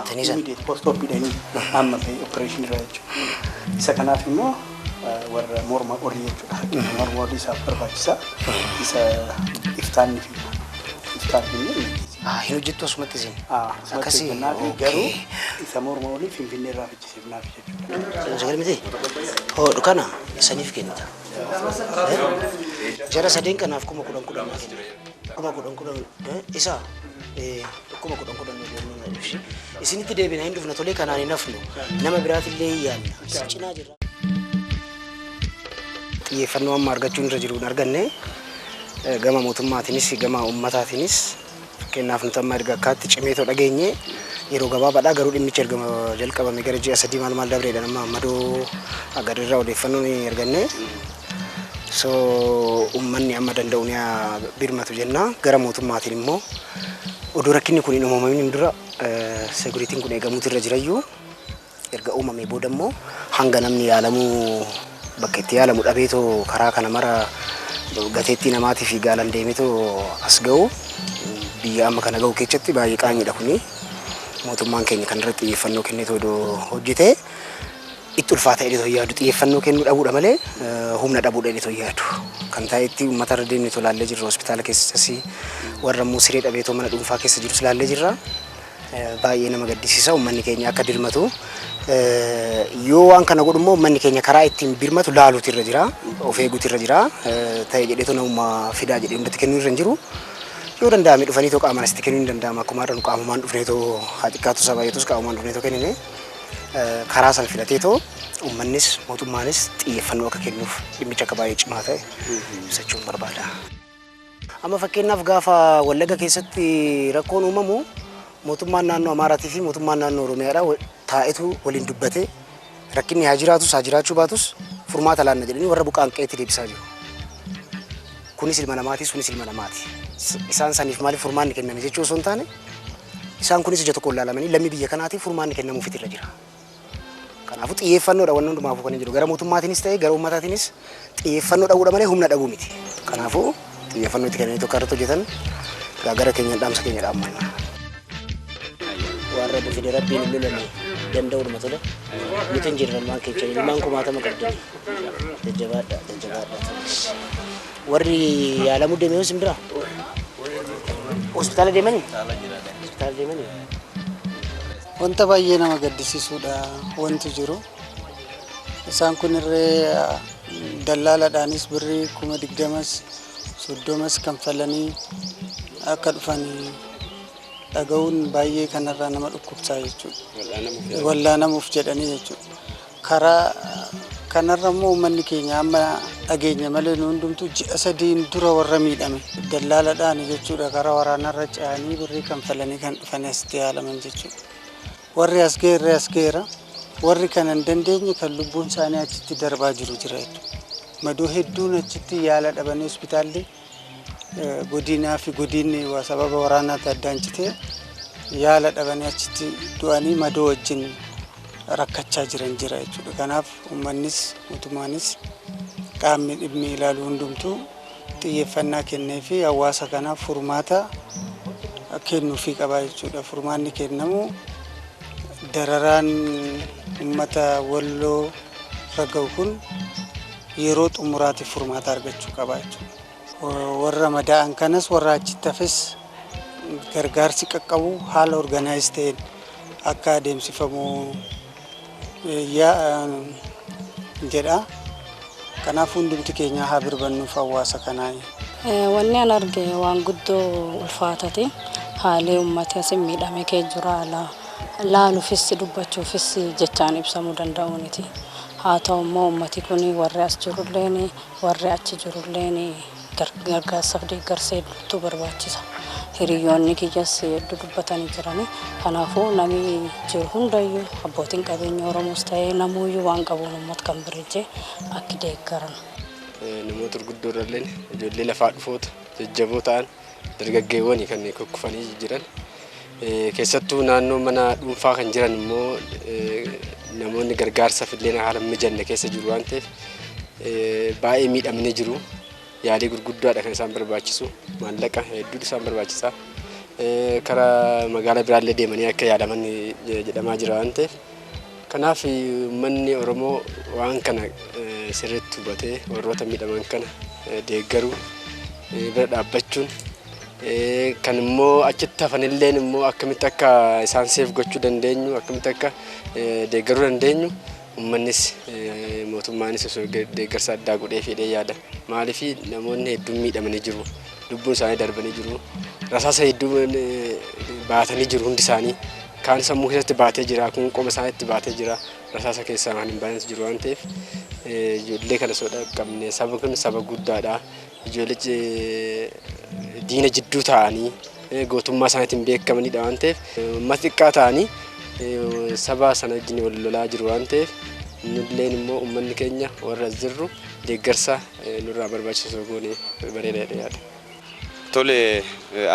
Jettanii san. Immediate post op jedhanii amma ta'e operation irra jechuudha. Isa kanaaf immoo warra morma olii jechuudha. Morma olii isaaf barbaachisa. Isa iftaanni fi iftaan fi Hin hojjettu asumatti isin. Akkasii garuu isa morma olii Finfinnee irraa fichisiifnaaf jechuudha. Sagalee miti? Hodhu kana isaniif kennita. Jara sadeen kanaaf 10,000 naa kenna. 10,000 isa 10,010 na ibsi. Isinitti deebina hin dhufna tolee kanaan hin hafnu. Nama biraatillee hin yaadna. Isin cinaa jirra. Xiyyeeffannoo amma argachuun irra jiru hin arganne gama mootummaatiinis gama uummataatiinis fakkeenyaaf nuti amma erga akkaatti cimeetoo dhageenye yeroo gabaabaadhaa garuu dhimmichi erga jalqabame gara ji'a 3 maal maal dabreedha nama madoo agarreerraa odeeffannoo ni arganne. So uummanni amma danda'u ni birmatu jenna gara mootummaatiin immoo oduu rakkinni kun hin uumamin dura seguritiin kun eegamuutu irra jirayyuu erga uumamee booda immoo hanga namni yaalamuu bakka itti yaalamu dhabeetoo karaa kana mara gateettii namaatii fi gaalan deemeetoo as ga'u biyya amma kana ga'u keessatti baay'ee qaanyiidha kuni mootummaan keenya kanarratti xiyyeeffannoo kenneetoo odoo hojjetee itti ulfaata jedhee yaadu xiyyeeffannoo kennuu dhabuudha malee humna dhabuudha jedhee yaadu kan ta'etti uummata irra deemnee laallee jirra hospitaala keessas warra immoo siree dhabeetoo mana dhuunfaa keessa jirus laallee jirra baay'ee nama gaddisiisa uummanni keenya akka dirmatu yoo waan kana godhu immoo uummanni keenya karaa ittiin birmatu laaluutu irra jira of eeguutu irra jira ta'e jedheetoo namuma fidaa jedhee hundatti kennuu irra hin jiru. Yoo danda'ame dhufanii too qaamaan asitti kennuu hin danda'ama akkuma har'a nu qaamumaan dhufneetoo haa xiqqaatu saba yeetus qaamumaan dhufneetoo kennine karaa san filateetoo uummannis mootummaanis xiyyeeffannoo akka kennuuf dhimmicha akka baay'ee cimaa ta'e ibsachuun barbaada. Amma fakkeenyaaf gaafa Wallagga keessatti rakkoon uumamu mootummaan naannoo Amaaraatii fi mootummaan naannoo Oromiyaadhaa taa'etu waliin dubbatee rakkinni haa jiraatus haa jiraachuu baatus furmaata laanna jedhanii warra buqqaan qe'eetti deebisaa jiru. Kunis ilma namaati sunis ilma namaati. Isaan saniif maaliif furmaanni kenname jechuu osoo hin taane isaan kunis ija tokkoon ilaalamanii lammii biyya kanaatiif furmaanni kennamuufit irra jira. Kanaafuu xiyyeeffannoodha wanni hundumaafuu kan hin jiru. Gara mootummaatiinis ta'e gara uummataatiinis xiyyeeffannoo dhabuudha malee humna dhabuu miti. Kanaafuu xiyyeeffannoo itti kennanii tokko irratti hojjetan gara keenyaan dhaamsa keenya dhaammanna. Waan rabbi fide rabbiin hin lolame danda'uudhuma tole. Nuti hin jirra ilmaan keenya ilmaan kumaatama qabdani. Jajjabaadha jajjabaadha. Warri yaalamuu deeme yoo isin bira? Hospitaala deemanii? Hospitaala deemanii? Wanta baay'ee nama gaddisiisuudha wanti jiru. Isaan kun irree dallaaladhaanis birrii 20,000 30 kanfalanii akka dhufanii dhaga'uun baay'ee kanarraa nama dhukkubsaa jechuudha. Wallaanamuuf jedhanii jechuudha. Karaa kanarra immoo uummanni keenya amma dhageenya malee nu hundumtuu ji'a 3 dura warra miidhame dallaaladhaan jechuudha karaa waraanarra ce'anii birrii kanfalanii kan dhufanii asitti yaalaman jechuudha. Warri as ga'e as ga'eera. Warri kana hin dandeenye kan lubbuun isaanii achitti darbaa jiru jira jechuudha. Madoo hedduun achitti yaala dhabanii hospitaalli godinaa fi godinni sababa waraanaatti addaan citee yaala dhabanii achitti du'anii madoo wajjin rakkachaa jiran jira jechuudha. Kanaaf uummannis mootummaanis qaamni dhimmi ilaalu hundumtuu xiyyeeffannaa kennee fi hawaasa kanaaf furmaata kennuufii qaba jechuudha. Furmaanni kennamu dararaan uummata Walloo irra ga'u kun yeroo xumuraatiif furmaata argachuu qaba jechuudha. Warra madaa'an kanas warra achitti hafes gargaarsi qaqqabu haala organaayiz ta'een akka adeemsifamu jedha. Kanaaf hundumti keenya haa birbannuuf hawaasa kanaa. Wanni an arge waan guddoo ulfaatate haalli uummati asin miidhame kee jira laaluufis dubbachuufis jechaan ibsamuu danda'uuniti. Haa ta'u immoo uummati kun warri as jirulleen warri achi jirulleen gargaarsaaf deeggarsa hedduutu barbaachisa. Hiriyoonni kiyyas hedduu dubbatanii jirani. Kanaafuu namni jiru hundayyuu abbootiin qabeenya Oromoos ta'ee namuuyyuu waan qabuun uummata kan birrijee akka deeggaran. Namoota gurguddoo irralleen ijoollee lafaa dhufoota jajjaboo ta'an dargaggeewwan kan kukkufanii jiran. Keessattuu naannoo mana dhuunfaa kan jiran immoo namoonni gargaarsaaf illee haala mijanne keessa jiru waan ta'eef baay'ee miidhamanii jiru. Yaalii gurguddaadha kan isaan barbaachisu maallaqa hedduutu isaan barbaachisa. Karaa magaalaa biraallee deemanii akka yaalaman jedhamaa jira waan ta'eef. Kanaaf uummanni Oromoo waan kana sirriitti hubatee warroota miidhaman kana deeggaruu, bira dhaabbachuun, kan immoo achitti hafanilleen immoo akkamitti akka isaan seef gochuu dandeenyu, akkamitti akka deeggaruu dandeenyu, uummannis mootummaanis osoo deeggarsa addaa godhee fedhee yaada. Maaliif namoonni hedduun miidhamanii jiru, lubbuun isaanii darbanii jiru, rasaasa hedduu baatanii jiru hundi isaanii. Kaan sammuu keessatti baatee jira, kun qoma isaaniitti baatee jira, rasaasa keessaa waan hin baannes jiru waan ta'eef, ijoollee kana osoo dhaqqabne, saba kun saba guddaadha. Ijoollee diina jidduu ta'anii gootummaa isaaniitiin beekamanidha waan ta'eef, uummata xiqqaa ta'anii saba sana wajjin wal lolaa jiru waan ta'eef, nulleen immoo uummanni keenya warra as jirru deeggarsa nurraa barbaachisu goone bareedaadha yaada. Tole,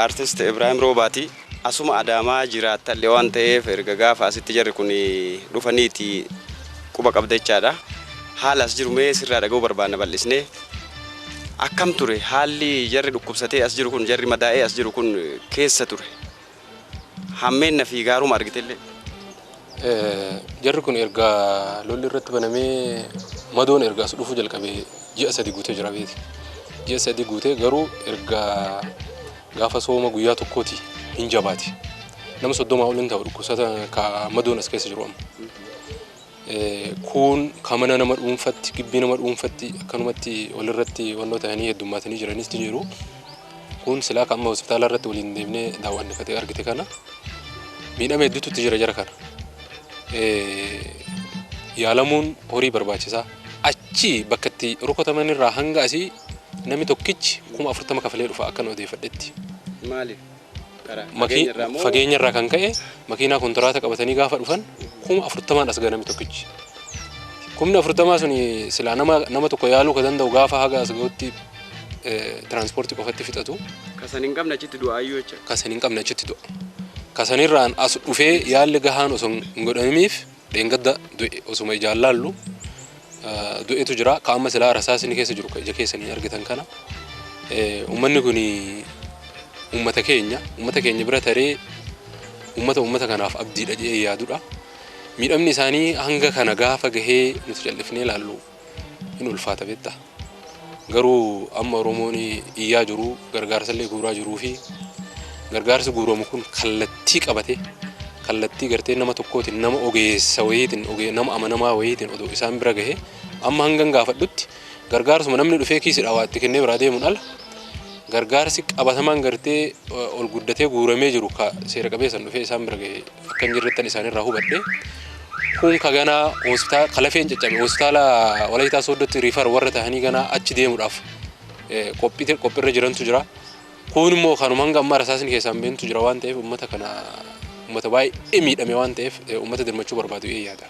Aartist Ibrahim Roobaati. Asuma Adaamaa jiraattallee waan ta'eef, erga gaafa asitti jarri kun dhufaniiti quba qabda jechaadha. Haala as jiru mee sirraa dhaga'uu barbaanna bal'isnee. Akkam ture haalli jarri dhukkubsatee as jiru kun, jarri madaa'ee as jiru kun keessa ture? Hammeenna fi gaaruma argitellee. Jarri kun erga lolli irratti banamee madoon erga as dhufuu jalqabee ji'a 3 guutee jira beeti. Ji'a 3 guutee, garuu erga gaafa sooma guyyaa tokkooti hin jabaati. Nama 30 ol hin ta'u dhukkubsata ka madoon as keessa jiru amma. Kun ka mana nama dhuunfatti, gibbii nama dhuunfatti akkanumatti walirratti wannoo ta'anii heddummaatanii jiranis ni jiru. Kun silaa ka amma hospitaala irratti waliin deemnee daawwanne katee argite kana miidhama hedduutu itti jira jara kana. Yaalamuun horii barbaachisaa. Achi bakka itti rukutaman irraa hanga asii namni tokkichi 40,000 kafalee dhufa akkan odeeffadhetti. Maaliif? Fageenya irraa kan ka'e makiinaa kontiraata qabatanii gaafa dhufan 40,000n as ga'a namni tokkichi. 40,000 suni silaa nama tokko yaaluu ka danda'u gaafa haga as ga'utti tiraanspoortii qofatti fixatu. Kasan hin qabne achitti du'aayyuu jecha. Kasan hin qabne achitti du'a. Kasanirraan as dhufee yaalli gahaan osoo hin godhaminiif dheengadda du'e, osuma ijaan laallu du'etu jira. Ka amma silaa rasaasni keessa jiru ija keessanii argitan kana. Uummanni kun uummata keenya, uummata keenya bira taree uummata kanaaf abdiidha jedhee yaadudha. Miidhamni isaanii hanga kana gaafa gahee nuti callifnee ilaallu hin ulfaata beektaa. Garuu amma Oromoon iyyaa jiru, gargaarsallee guuraa jiruu fi gargaarsi guuramu kun kallattii qabate, kallattii gartee nama tokkootiin, nama ogeessa wayiitiin, nama amanamaa wayiitiin odoo isaan bira gahe. Amma hangan gaafadhutti gargaarsuma namni dhufee kiisidha waa itti kennee biraa deemuun ala gargaarsi qabatamaan gartee ol guddatee guuramee jiru ka seera qabeessan dhufee isaan bira gahe akka hin jirrettan isaanirraa hubadhe. Kun ka ganaa hospitaala ka lafeen caccabe hospitaala Walayitaa Sooddootti refer warra ta'anii ganaa achi deemuudhaaf qophiirra jirantu jira. Kun immoo kanuma hanga ammaa rasaasni keessaan beentu jira waan ta'eef, uummata kana uummata baay'ee miidhame waan ta'eef, uummata dirmachuu barbaadu yaada.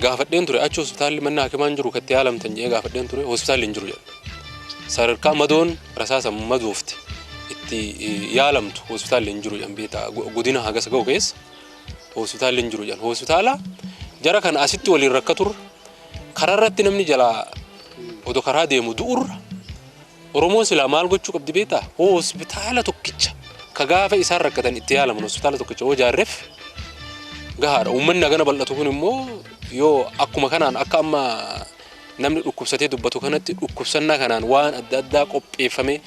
Gaafadheen ture, achi hospitaalli manni hakimaan jiru katti yaalamtan jedhee gaafadheen ture, hospitaalli hin jiru jedha. Sadarkaa madoon rasaasa madoofte itti yaalamtu hospitaalli hin jiru jedhan beektaa, godina hagas ga'u keessa hospitaalli hin jiru jedhan. Hospitaala jara kana asitti waliin rakkaturra, karaarratti namni jalaa odoo karaa deemu du'urra, Oromoon silaa maal gochuu qabdi beektaa? Hospitaala tokkicha ka gaafa isaan rakkatan itti yaalaman hospitaala tokkicha hoo jaarreef gahaadha. Uummanni hagana bal'atu kun immoo yoo akkuma kanaan akka amma namni dhukkubsatee dubbatu kanatti dhukkubsannaa kanaan waan adda addaa qopheeffamee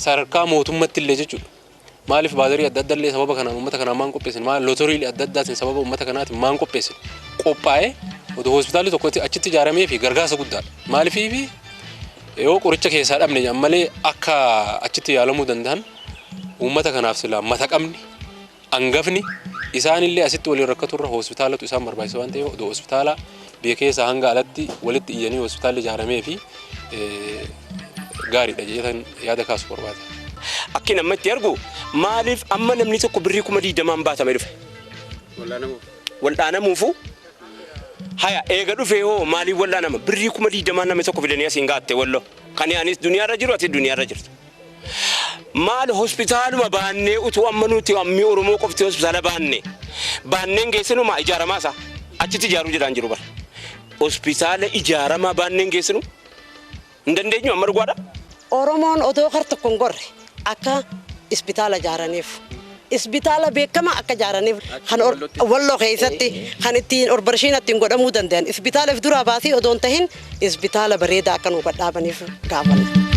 sadarkaa mootummatti illee jechuudha. Maaliif baazarii adda addaa illee sababa kanaan uummata kanaan maan qopheessin? Maal lootorii adda addaatiin sababa uummata kanaatiin maan qopheessin? Qophaa'ee odoo hospitaalli tokko achitti ijaaramee fi gargaarsa guddaadha. Maaliifii yoo qoricha keessaa dhabne malee akka achitti yaalamuu danda'an uummata kanaaf silaa mata qabni hangafni isaanillee asitti waliin rakkaturra hospitaalatu isaan barbaachisa waan ta'eef, odoo hospitaala biyya keessaa hanga alatti walitti iyyanii hospitaalli ijaaramee fi gaariidha jedhetan yaada kaasu barbaada. Akki nama itti argu, maaliif amma namni tokko birrii 20,000n baatamee dhufe? Wal'aanamuufu haya eega dhufee hoo maaliif wal'aanama? Birrii 20,000n namni tokko fidanii asiin gaatte walloo. Kan anis duniyaarra jiru, ati duniyaarra jirtu. Maal hospitaaluma baannee utuu amma nuti ammi Oromoo qofti hospitaala baanne baanneen geessinuma ijaaramaa isaa achitti ijaaruu jedhaan jiru bara. Hospitaala ijaaramaa baanneen geessinu hin dandeenyu amma dhugaadha. Oromoon odoo kar tokko hin gorre akka hospitaala ijaaraniif Isbitaala beekamaa akka ijaaraniif kan Walloo keessatti kan ittiin orbarshiin ittiin godhamuu danda'an isbitaala if duraa baasii odoon tahin isbitaala bareedaa akka nu gadhaabaniif gaafanna.